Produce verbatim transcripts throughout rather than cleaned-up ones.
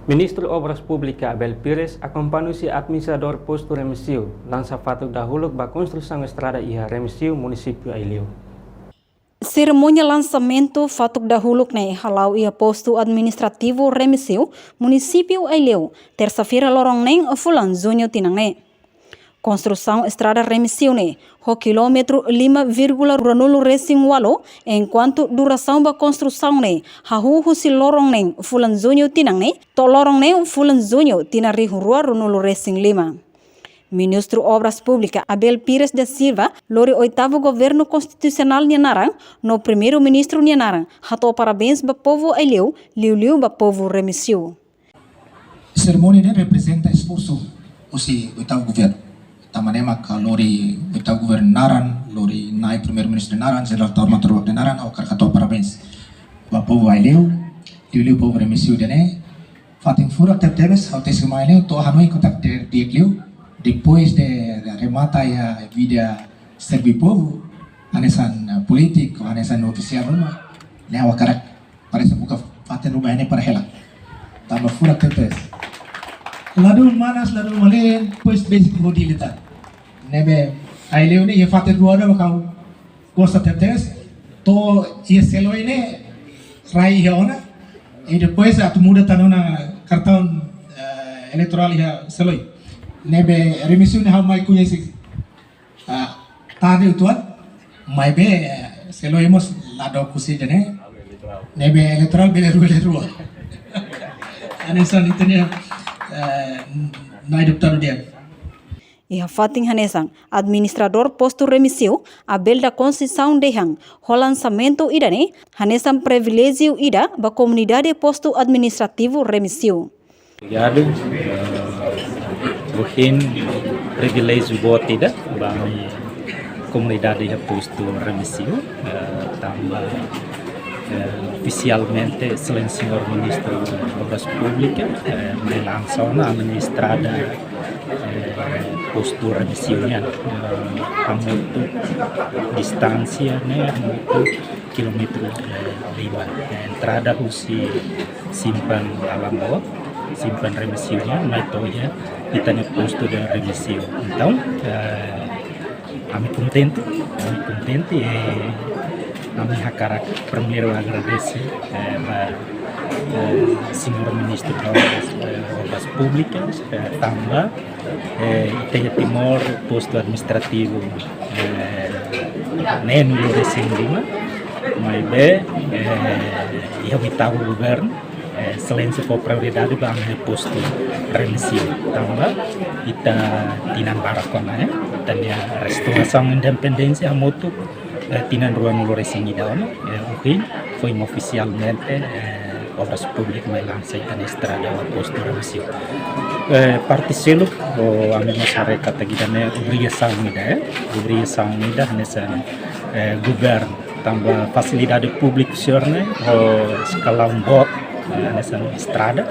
Ministru Obras Públikas Abel Pires akompaña husi administradór postu Remexio, lansa fatuk dahuluk ba konstrusaun estrada iha Remexio, munisípiu Aileu. Serimónia lansamentu fatuk dahuluk ne'e hala'o iha postu administrativu Remexio, munisípiu Aileu, tersa-feira loron neen fulan Juñu tinan ne'e. Konstrusaun estrada Remexio ne'e ho kilómetru lima vírgula ruanulu resin ualu, enkuantu durasaun ba konstrusaun ne'e hahú husi loron neen fulan Juñu tinan ne'e to'o loron neen fulan Juñu tinan rihun rua ruanulu resin lima. Ministru Obras Públikas Abel Pires da Silva lori oitavu Governu Konstitusionál nia naran no Primeiru-Ministru nia naran hato'o parabéns ba povu Aileu, liuliu ba povu Remexio. Serimónia ne'e reprezenta esforsu husi oitavu governu. Tanba ne'e mak lori oitavu governu naran, lori Na'i Primeiru-Ministru naran, Jenerál Taur Matan Ruak naran, ha'u hakarak hato'o parabéns ba povu Aileu, liuliu povu Remexio ida-ne'e. Fatin furak tebetebes, ha'u tesi mai ne'e, to'o hanoin katak di'ak liu, depois de remata iha vida serví povu, hanesan, eh, polítiku, hanesan ofisiál ruma, ne'e ha'u hakarak parese buka fatin ruma ne'e para hela. Tanba furak tebetebes. Ladún manas, ladún malirin, pois besik hodi leta. Ne'ebé Aileu ne'e iha fatin rua ida mak ha'u gosta tebetebes. To'o iha Seloi ne'e rai iha ona. I depois atu muda tan ona kartaun, eh, eleitorál iha Seloi. Ne'ebé Remexio ne'e ha'u mai koñese, ah, tarde uitoan, maibé, eh, Seloi mós la dook husi ida-ne'e. Ne'ebé eleitorál bele rua, bele rua. Hanesan ita-nia, eh, Na'i deputadu di'ak. Iha fatin hanesan, administradór postu Remexio, Abel da Conceição dehan, ho lansamentu ida-ne'e hanesan priviléjiu ida ba komunidade postu administrativu Remexio. Obrigadu. Eh, ohin priviléjiu boot ida ba ami komunidade iha postu Remexio, eh, tanba, eh, ofisialmente Exelénsia Señór Ministru Obras Públikas, eh, mai lansa ona ami-nia estrada, eh, postu Remexio nian. Eh, hamutuk distánsia ne'e hamutuk kilómetru, eh, lima. Eh, entrada husi Simpang Alambo, Simpang Remexio nian, mai to'o iha ita-nia postu de Remexio. Entaun, eh, ami kontente, ami kontente, eh, ami hakarak primeiru agradese, eh, ba, eh, Señór Ministru Obras, eh, Obras Públikas, eh, tanba, eh, ita iha Timor, postu administrativu, eh, neenulu resin lima, maibé, eh, iha oitavu governu, eh, Exelénsia fó prioridade ba ami-nia postu Remexio. Tanba ita tinan barak ona, eh, ita-nia restaurasaun independénsia hamutuk, eh, tinan ruanulu resin ida ona, eh, ohin foin ofisialmente, eh, Obras Públikas mai lansa ita-nia estrada ba postu Remexio. Eh, parte seluk, oh, ami mós haree katak ida-ne'e obrigasaun ida, eh, obrigasaun ida hanesan, eh, governu. Tanba fasilidade públiku sira-ne'e ho eskalaun boot, eh, hanesan estrada,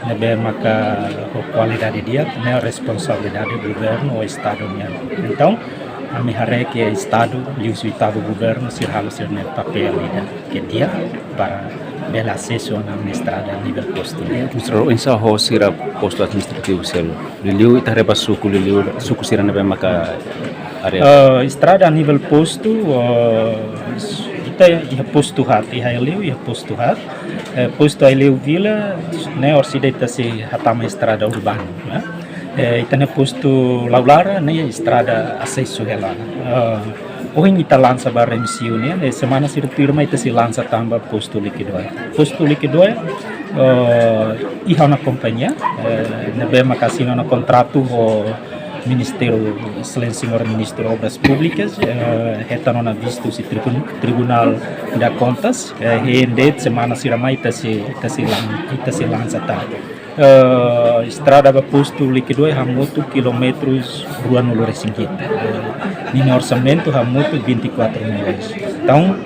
ne'ebé maka ho kualidade di'ak, ne'e responsabilidade governu ou Estadu nian. Entaun, ami haree ke Estadu, liuhusi oitavu governu, sira halo sira-nia papél ida ke di'ak para bele asesu ona ami-nia estrada nivel postu. Ministru, oinsá ho sira postu administrativu seluk? Liuliu ita haree ba suku, liuliu suku sira ne'ebé maka área. Eh, estrada nivel postu, eh, ita iha postu haat, iha Aileu iha postu haat. Eh, postu Aileu Vila, ne'e orsida ita sei hatama estrada urbanu, ne'e. Eh, ita-nia postu Laulara, ne'e estrada asesu hela. Eh, ohin ita lansa ba Remexio nian, eh, semana sira tuirmai ita sei lansa tan ba postu Liquidoe. Postu Liquidoe, eh, iha ona kompañia, eh, ne'ebé maka asina ona kontratu ho Ministériu, Exelénsia Señór Ministru Obras Públikas, eh, hetan ona vistu husi Tribun-, Tribunál de Contas, eh, hein de'it semana sira mai ita sei, ita sei lan-, ita sei lansa tan. Eh, estrada ba postu Liquidoe hamutuk kilómetrus ruanulu resin hitu. Eh, ninia orsamentu hamutuk vinte e quatro milhões. Entaun,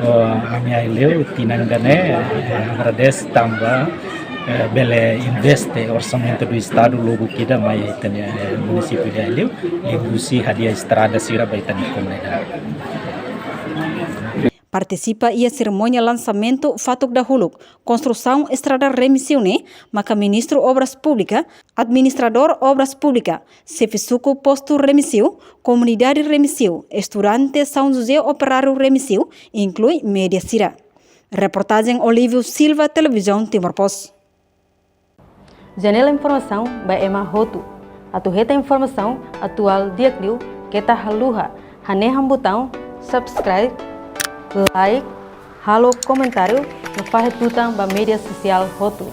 eh, ami Aileu, tinan ida-ne'e, eh, agradese tanba, eh, bele investe orsamentu do Estadu lubuk ida mai ita-nia, eh, munisípiu de Aileu, liuhusi hadi'a estrada sira ba ita-nia komunidade. Partisipa iha serimónia lansamentu fatuk dahuluk konstrusaun estrada Remexio ne'e maka Ministru Obras Públikas, Administradór Obras Públikas, Xefe Suku Postu Remexio, komunidade Remexio, estudante São José, operáriu Remexio, inklui média sira. Reportajen Olívio Silva, Televizaun Timor Post. Janela informasaun ba ema hotu. Atu hetan informasaun atuál di'ak liu, keta haluha hanehan butaun subscribe, like, halo komentáriu no fahe tutan ba média sosiál hotu.